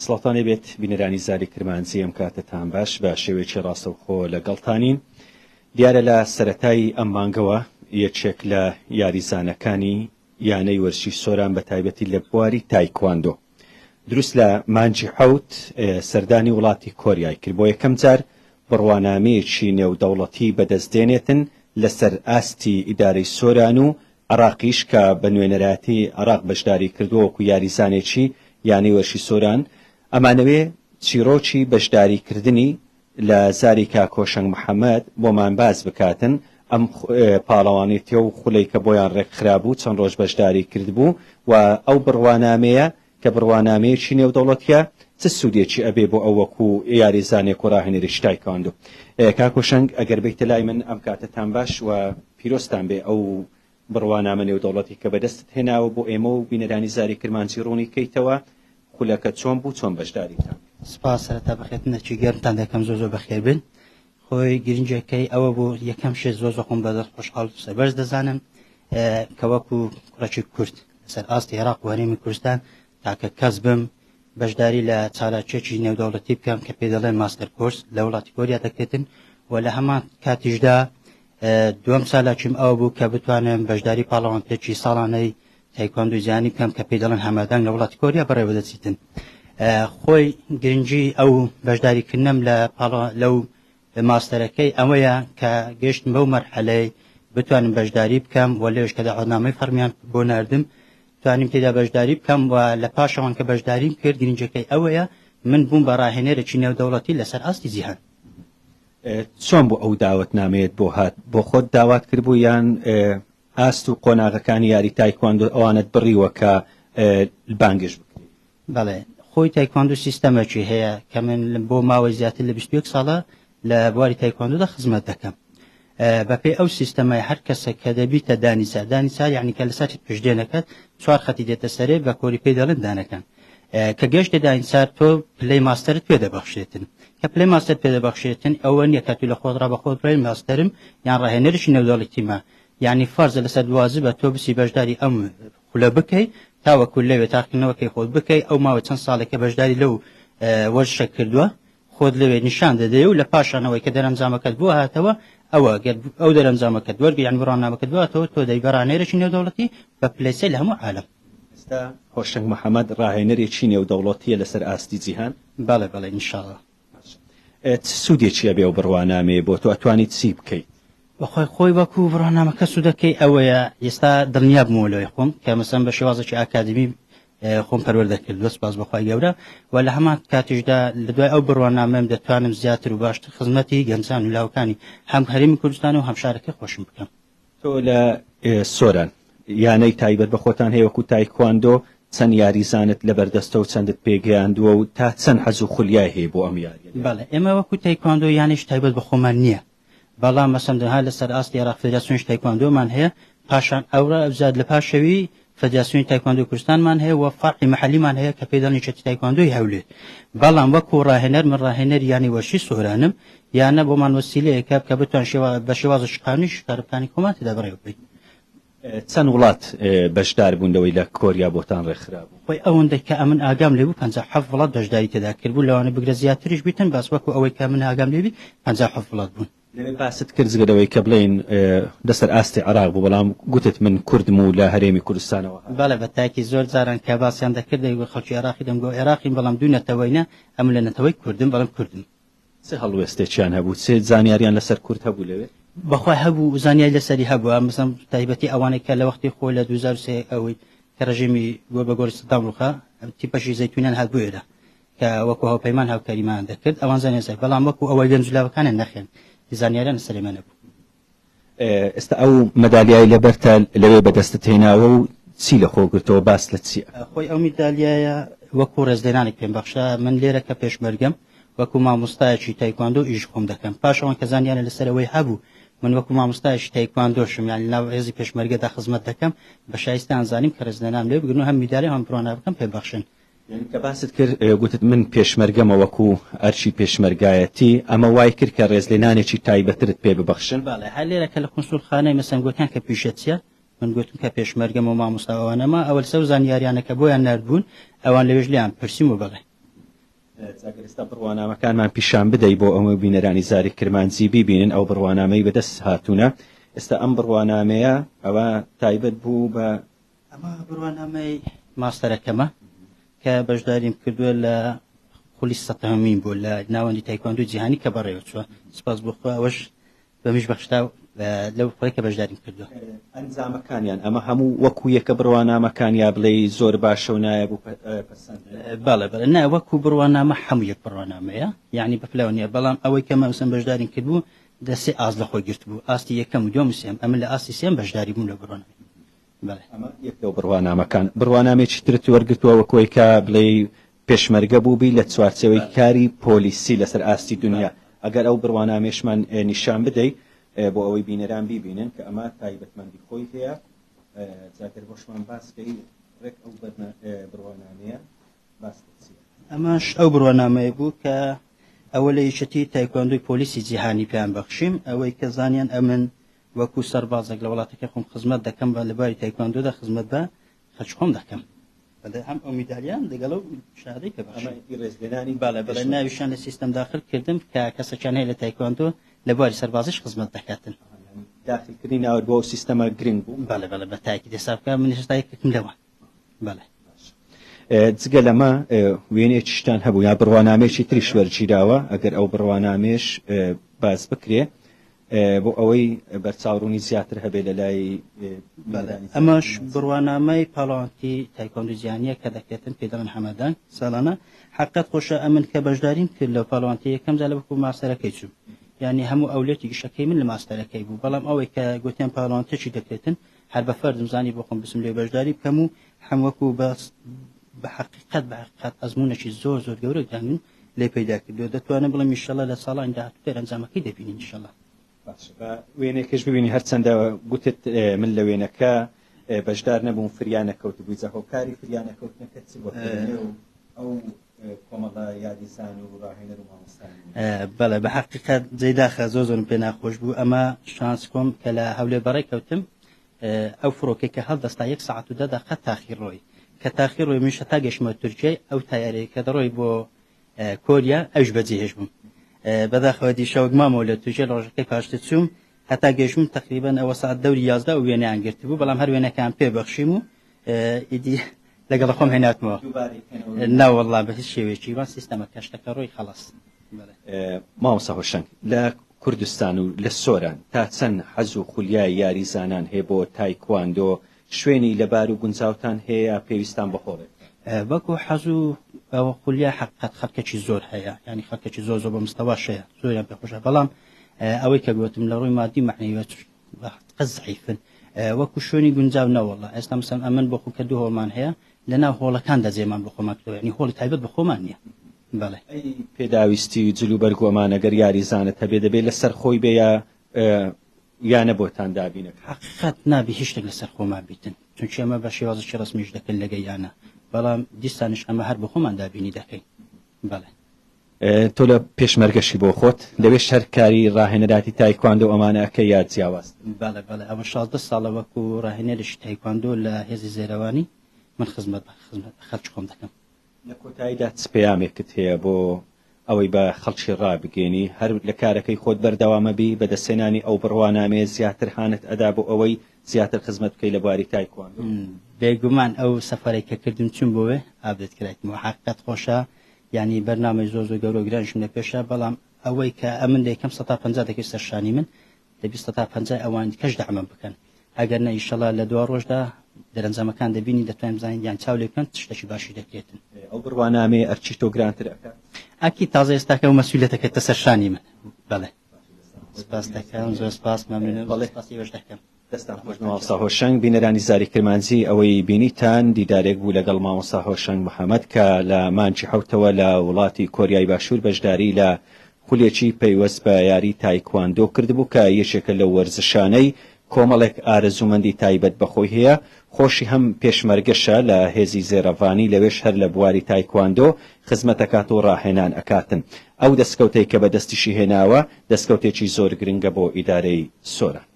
سڵاوتان لێبێت بینەرانی زاری کرمانجی ئەم کاتەتان باش بە شێوەیەکی ڕاستەوخۆ لەگەڵتانین دیارە لە سەرەتای ئەم مانگەوە یەکێک لە یاریزانەکانی یانەی وەرزشی سۆران بە تایبەتی لە بواری تایکواندۆ دروست لە مانگی حەوت سەردانی وڵاتی کۆریای کرد بۆ یەکەم جار بڕوانامەیەکی نێودەوڵەتی بەدەست دێنێتن لەسەر ئاستی ئیدارەی سۆران و عێراقیش کە بە نوێنەرایەتی عێراق بەشداری کردووە وەکو یاریزانێکی یانەی وەرشی سۆران، ئەمانەوێ چیڕۆکی بەشداری کردنی لە زاری کاک هۆشەنگ محەمەد بۆمان باس بکاتن، ئەم پاڵەوانێتیە و خولەی کە بۆیان ڕێکخرابوو چەند ڕۆژ بەشداری کردبوو و ئەو بڕوانامەیە کە بڕوانامەیەکی نێودەوڵەتیە چ سوودێکی ئەبێ بۆ ئەو وەکو یاریزانێک و ڕاهێنەرێکی تایکواندۆ؟ کاک هۆشەنگ ئەگەر بێیتە لای من ئەم کاتەتان باش و پیرۆزتان بێ ئەو بڕوانامە نێودەوڵەتی کە بەدەستت هێناوە بۆ ئێمە و بینەرانی زاری کرمانجی ڕوونی کەیتەوە خولەکە چۆن بوو چۆن بەشداریتان کرد؟ سپاس سەرەتا بەخێرتنەکی گەرمتان دەکەم زۆر زۆر بەخێر بن خۆی گرنگەکەی ئەوە بوو یەکەم شت زۆر زۆر خۆم بەدەست خۆشحاڵ و سەربەرز دەزانم کە وەکو کوڕێکی کورد لەسەر ئاستی عێراق و هەرێمی کوردستان تاکە کەس بم بەشداری لە چالاکیەکی نێودەوڵەتی بکەم کە پێی دەڵێن ماستەر کۆرس لە وڵاتی کۆریا دەکرێتن و لە هەمان کاتیشدا دووەم چالاکیم ئەوە بوو کە بتوانم بەشداری پاڵەوانتێکی ساڵانەی تایکواندۆی جیهانی بکەم کە پێی دەڵێن هەمەدان لە وڵاتی کۆریا بەڕێوە دەچیتن. خۆی گرنگی ئەو بەشداریکردنەم لە لەو ماستەرەکەی ئەوەیە کە گەشتم بەو مەرحەلەی بتوانم بەشداری بکەم و لەوێش کە داوەتنامەی فەڕمیان بۆ ناردم توانیم تێدا بەشداری بکەم و لە پاشەوان کە بەشداریم کرد گرنگەکەی ئەوەیە من بووم بە ڕاهێنەرێکی نێودەوڵەتی لەسەر ئاستی جیهان. چۆن بوو ئەو داوەتنامەیەت بۆ هات؟ بۆ خۆت داوات کردبوو یان ئاست و قۆناغەکانی یاری تایکواندۆ ئەوانەت بڕیوە کە بانگێشت بکرێی؟ بەڵێ خۆی تایکواندۆ سیستەمێکی هەیە کە من بۆ ماوەی زیاتر لە 21 ساڵە لە بواری تایکواندۆدا خزمەت دەکەم بەپێی ئەو سیستەمای هەر کەسێک کە دەبیتە دانیسا دانیسا یعنی کە لەسەر پشدێنەکەت چوار خەتی دێتە سەرێ بە کۆری پێی دەڵێن دانەکان کە گەشتە دانیسار تۆ پلەی ماستەرت پێ دەبەخشێتن کە پلەی ماستەر پێ دەبەخشێتن ئەوە نییە کە تو لە خۆت ڕا بە خۆت بڵێ ماستەرم یان ڕاهێنەرێکی نێودەوڵەتیمە یعنی فەرزە لەسەر دوازبە تۆ بچی بەشداری ئەم خولە بکەی تاوەکو لەوێ تاقیکردنەوەکەی خۆت بکەی ئەو ماوە چەند ساڵێکە بەشداری لەو وەرزشە کردووە خۆت لەوێ نیشان دەدەی و لە پاشانەوەی کە دەرەنجامەکەت بۆ هاتەوە ئەوە گەر ئەو دەرەنجامەکەت وەرگری یان بڕوانامەکەت بۆ هاتەوە تۆ دەبی بە ڕانێرێکی نێودەوڵەتی بە پلەی سێ لە هەموو عالەم. ئێستا هۆشەنگ محەمەد ڕاهێنەرێکی نێودەوڵەتییە لەسەر ئاستی جیهان؟ بەڵێ بەڵێ ان شاء اللە. باشە چ سوودێکی ئەبێ ئەو بڕوانامەیە بۆ تۆ ئەتوانی چی بکەیت؟ بەخوای خۆی وەکو بڕوانامەکە سوودەکەی ئەوەیە ئێستا دڵنیا بوومەوە لەوەی خۆم کە مەسەن بە شێوازێکی ئاکادمی خۆم پەروەردە کردووە سپاس بەخوای گەورە و لە هەمان کاتیشدا لە دوای ئەو بڕوانامەم دەتوانم زیاتر و باشتر خزمەتی گەنجان و لاوکانی هەم هەرێمی کوردستان و هەم شارەکەی خۆشم بکەم. تۆ لە سۆران یانەی تایبەت بە خۆتان هەیە وەکو تایکواندۆ چەند یاریزانت لەبەردەستە و چەندت پێگەیاندووە و تا چەند حەز و خولیای هەیە بۆ ئەم یارییە؟ بەڵێ ئێمە وەکو تایکواندۆ یانەیش تایبەت بە خۆمان نییە بەڵام مەسەن تەنها لەسەر ئاستی عێراق فێدراسیۆنیش تایکواندۆمان هەیە پاشان ئەورا زیاد لە پاشەوی فێدراسیۆنی تایکواندۆی کوردستانمان هەیە و فەرعی مەحەلیمان هەیە کە پێی دەڵێن یەکێتی تایکواندۆی هەولێر بەڵام وەکو ڕاهێنەر من ڕاهێنەری یانەی وەرزشی سۆرانم یانە بۆمان وەسیلەیەکە کە بتوان شێوا بە شێوازێکی قانونیش کارەکانی خۆمان تێدا بەڕێوە ببەین. چەند وڵات بەشدار بوون لەوەی لە کۆریا بۆتان ڕێکخرابوو؟ خۆی ئەوەندەی کە ئەمن ئاگام لێ بوو 57 وڵات بەشداری تێدا کردبوو لەوانە بگرە زیاتریش بیتن بەس وەکو ئەوەی کە من ئاگام لێ بی 57 وڵات بوون. لەوێ باست کرد جگە لەوەی کە بڵێین لەسەر ئاستی عێراق بوو بەڵام گوتت من کوردم و لە هەرێمی کوردستانەوە هاتووم. بەڵێ بە تاکی زۆر جاران کە باسیان دەکرد دەیگوت خەڵکی عێراقی دەمگۆ عێراقیم بەڵام دوو نەتەوەینە ئەمن لە نەتەوەی کوردم بەڵام کوردم. چ هەڵوێستێکیان هەبوو؟ چ زانیاریان لەسەر کورد هەبوو لەوێ؟ بەخوای هەبوو زانیاری لەسەری هەبوو مەسەن تایبەتی ئەوانەی کە لە وەختی خۆی لە 2003 ئەوەی کە ڕژێمی گۆر بە گۆری سەدام ڕووخا تیپەشی زەیتونیان هات بۆ ئێرە کە وەکو هاوپەیمان هاوکاریمان دەکرد ئەوان زانیان سەر بەڵام وەکو ئەوەی گەنج لاوەکانیان نەخێن زانیاریان لەسەر ئێمە نەبوو. ئێستا ئەو مەدالیای لەبەرتە لەوێ بەدەستت هێناوە و چی لەخۆ گرتەوە باس لە چی ئەکەی؟ خۆی ئەو میدالیایە وەکو ڕێزلێنانێک پێم بەخشرا من لێرە کە پێشمەرگەم وەکو مامۆستایەکی تایکواندۆ ئیش خۆم دەکەم پاش ئەوان کە زانیانە لەسەر ئەوەی هەبوو من وەکو مامۆستایەکی تایکواندۆشم یان لەناو هێزی پێشمەرگەدا خزمەت دەکەم بە شایستەیان زانیم کە ڕێزلێنام لێ بگرن و هەم میدالیا و هەم بڕوانامەکەم پێ بەخشن. یانی کە باست کرد گوتت من پێشمەرگەمە وەکو ئەرکی پێشمەرگایەتی ئەمە وای کرد کە ڕێزلێنانێکی تایبەترت پێ ببەخشن؟ بەڵێ هەر لێرە کە لە کونسوڵخانەی مەسەن گوتیان کە پیشەت چیە من گوتم کە پێشمەرگەم و مامۆستا ئەوانەمە ئەوە لەسەر ئەو زانیاریانە کە بۆیان ناردبوون ئەوان لەوێش لێیان پرسیم و بەڵێ. جا گەر ئێستا بڕوانامەکانمان پیشان بدەی بۆ ئەوەی بینەرانی زاری کرمانجی بیبینن ئەو بڕوانامەی بەدەست هاتوونە ئێستا ئەم بڕوانامەیە ئەوە تایبەت بوو بە ئەمە بڕوانامەی ماستەرەکەمە کە بەشداریم کردووە لە خولی سەتەمین بوو لە ناوەندی تایکواندۆی جیهانی کە بەڕێوە چووە سپاس بۆ خوا ئەوەش بەمیش بەخشرا لەو خولەی کە بەشداریم کردووە. ئەنجامەکانیان ئەمە هەموو وەکو یەکە بڕوانامەکان یا بڵێی زۆر باشە و نایاب و پەسەندە؟ بەڵێ بەڵێ نا وەکو بڕوانامە هەموو یەک بڕوانامەیە یعنی بە پلەوە نییە بەڵام ئەوەی کە مەمسم بەشداریم کردبوو دە سێ ئاست لە خۆی گرتبوو ئاستی یەکەم و دووەم و سێم ئەمن لە ئاستی سێم بەشداری بووم لە بڕوانامەی بەڵێ. ئەمە یەک لەو بڕوانامەکان. بڕوانامەیەکی ترت وەرگرتووە وەک ئەوەی کە بڵێی پێشمەرگە بووبی لە چوارچێوەی کاری پۆلیسی لەسەر ئاستی دونیا. ئەگەر ئەو بڕوانامەیەشمان نیشان بدەی بۆ ئەوەی بینەران بیبینن کە ئەمە تایبەتمەندی خۆی هەیە. جا گەر بۆشمان باس کەی ڕێک ئەو بڕوانامەیە باس لە چییە؟ ئەمەش ئەو بڕوانامەیە بوو کە ئەوە لە یەکێتی تایکواندۆی پۆلیسی جیهانی پێیان بەخشیم، ئەوەی کە زانیان ئەمن وەکو سەربازێک لە وڵاتەکەی خۆم خزمەت دەکەم بە لە باری تایکواندۆدا خزمەت بە خەلکی خۆم دەکەم. بەڵێ هەم ئەو میدالیان لەگەڵ ئەو شەهادەی کە بەخشی. ئەمە ئی ڕێزلێنانی بەڵێ بەڵێ ناویشیان لە سیستەم داخل کردم کە کەسەکیان هەیە لە تایکواندۆ لە بواری سەربازیش خزمەت دەکاتن. داخل کردنی ناوت بۆ ئەو سیستەمە گرنگ بوو؟ بەڵێ بەڵێ بە تاکید حساب بکە من هێشتا یەکێکم لەوان. بەڵێ. جگە لەمە وێنەیەکیشتان هەبوو یا بڕوانامەیەکی تریش وەرگیراوە ئەگەر ئەو بڕوانامەیەش باس بکرێ بۆ ئەوەی بەرچاوڕوونی زیاتر هەبێ لە لای ئەمەش بڕوانامەی پاڵەوانتی تایکۆندو جیهانیە کە دەکرێتن پێی دەڵێن حەمەدان ساڵانە حەقەت خۆشە ئەمن کە بەشداریم کرد لەو پاڵەوانتی یەکەم جار لە وەکو ماستەرەکەی چووم یعنی هەموو ئەولێتی ئیشەکەی من لە ماستەرەکەی بوو بەڵام ئەوەی کە گوتیان پاڵەوانتێکی دەکرێتن هەر بە فەرزم زانی بۆ خۆم بچم لێ بەشداری بکەم و هەم وەکو بەس بە حەقیقەت بە حەقیقەت ئەزموونێکی زۆر زۆر گەورە گرانگم لێ پەیدا کردووە دەتوانم بڵێم ئیشەڵا لە ساڵانی داهاتوو دەرئەنجامەکەی دەبینین ئیشەڵا. باشە با وێنەیەکەش ببینین هەرچەندە گوتت من لە وێنەکە بەشدار نەبووم فریا نەکەوتبووی جا هۆکاری فریا نەکەوتنەکە چ بووە کە لەنێو ئەو کۆمەڵە یاریزان و ڕاهێنەر و مامۆستایان بەڵێ بە حەقیقەت جێی داخە زۆر زۆرم پێ ناخۆش بوو ئەمە شانس کۆم کە لە هەولێر بەڕێ کەوتم ئەو فڕۆکەی کە هەڵدەستا یەک سەعات و دە دەقە تاخیر ڕۆی کە تاخیر ڕۆی منیش هەتا گەشتمە تورکیای ئەو تایارەیە کە دەڕۆی بۆ کۆریا ئەوش بەجێهێش بووم بەداخەوە دیشەوەک مامەوە لە تورکیا لە ڕۆژەکەی پاشتر چووم هەتا گەشتم تقریبا ئەوە ساعت دەوری 11 ئەو وێنەیان گرتبوو بەڵام هەر وێنەکان پێ بەخشیم و ئیدی لەگەڵ خۆم هێناتمەوە ناوەڵا بە هیچ شێوەیەکی وان سیستەمە کەشتەکە ڕۆی خەڵەس مامۆستا هۆشەنگ لە کوردستان و لە سۆران تا چەند حەز و خولیای یاریزانان هەیە بۆ تایکواندۆ، شوێنی لەبار و گونجاوتان هەیە یا پێویستان بە هۆڵێک؟ وەکو حەز و ئەوە خولیا حەقیقەت خەڵکێکی زۆر هەیە یانی خەڵکێکی زۆر زۆر بە مستەواش هەیە زۆریان پێ خۆشە بەڵام ئەوەی کە گوتم لە ڕووی مادی مەعنەویەوە قەت زەعیفن وەکو شوێنی گونجاو نەوەڵا ئێستا مەسەلەن ئەمن بۆ خۆم کە دوو هۆڵمان هەیە لەناو هۆڵەکاندا جێمان بۆ خۆمان کردووە یانی هۆڵی تایبەت بە خۆمان نییە بەڵێ. ئەی پێداویستی جل و بەرگ و ئەمانە گەر یاریزانت هەبێ دەبێ لەسەر خۆی بێ یا یانە بۆتان دابینە کات؟ حەقیقەت نابێ هیچ شتێک لەسەر خۆمان بیتن چونکی ئەمە بە شێوازێکی ڕەسمیش دەکەن لەگە یانە بەڵام دیسانیش ئەمە هەر بۆ خۆمان دابینی دەکەین بەڵێ. تۆ لە پێشمەرگەشی بۆ خۆت لەوێش هەر کاری ڕاهێنەراتی تایکواندۆ ئەمانە ئەکەی یا جیاواز؟ بەڵێ بەڵێ ئەوە 16 ساڵە وەکو ڕاهێنەرێکی تایکواندۆ لە هێزی زێرەوانی من خزمەت بە خزمەت بە خەڵکی خۆم دەکەم. لە کۆتاییدا چ پەیامێکت هەیە بۆ ئەوەی بە خەڵکی ڕابگەیەنی؟ هەر لە کارەکەی خۆت بەردەوامەبی، بەدەستهێنانی ئەو بڕوانامەیە زیاتر هانت ئەدا بۆ ئەوەی زیاتر خزمەت بکەی لە بواری تایکواندۆ؟ بێگومان ئەو سەفەرەی کە کردم چووم بۆ وێ update کرایتمەوە حەقیقەت خۆشە یانی بەرنامەی زۆر زۆر گەورە و گرانیشم لە پێشە بەڵام ئەوەی کە ئەمن دەیکەم 150 دەکەوێت سەر شانی من دەبی 150 ئەوان کەش دەعمم بکەن ئەگەر نە ئیشەڵا لە دوا ڕۆژدا دەرەنجامەکان دەبینی دەتوانین بزانین یان چاو لێ بکەن شتێکی باشی دەکرێتن. ئەو بڕوانامەیە ئەرکی تۆ گرانتر ئەکات؟ ئەکی تازە ئێستاکە ئەو مەسئولیەتە کەوتە سەر شانی من. بەڵێ سپاس دەکەم زۆر سپاس مەمنونم بەڵێ سپاسی ئێوەش دەکەم. دەستان خۆش مامۆستا هۆشەنگ، بینەرانی زاری کرمانجی ئەوەی بینیتان دیدارێک بوو لەگەڵ مامۆستا هۆشەنگ محەمەد کە لە مانگی حەوتەوە لە وڵاتی کۆریای باشوور بەشداری لە خولێکی پەیوەست بە یاری تایکواندۆ کردبوو کە یەکێکە لەو وەرزشانەی کۆمەڵێک ئارەزوومەندی تایبەت بە خۆی هەیە خۆشی هەم پێشمەرگەشە لە هێزی زێرەڤانی لەوێش هەر لە بواری تایکواندۆ خزمەت ئەکات و ڕاهێنان ئەکاتن ئەو دەستکەوتەی کە بەدەستیشی هێناوە دەستکەوتێکی زۆر گرنگە بۆ ئیدارەی سۆران.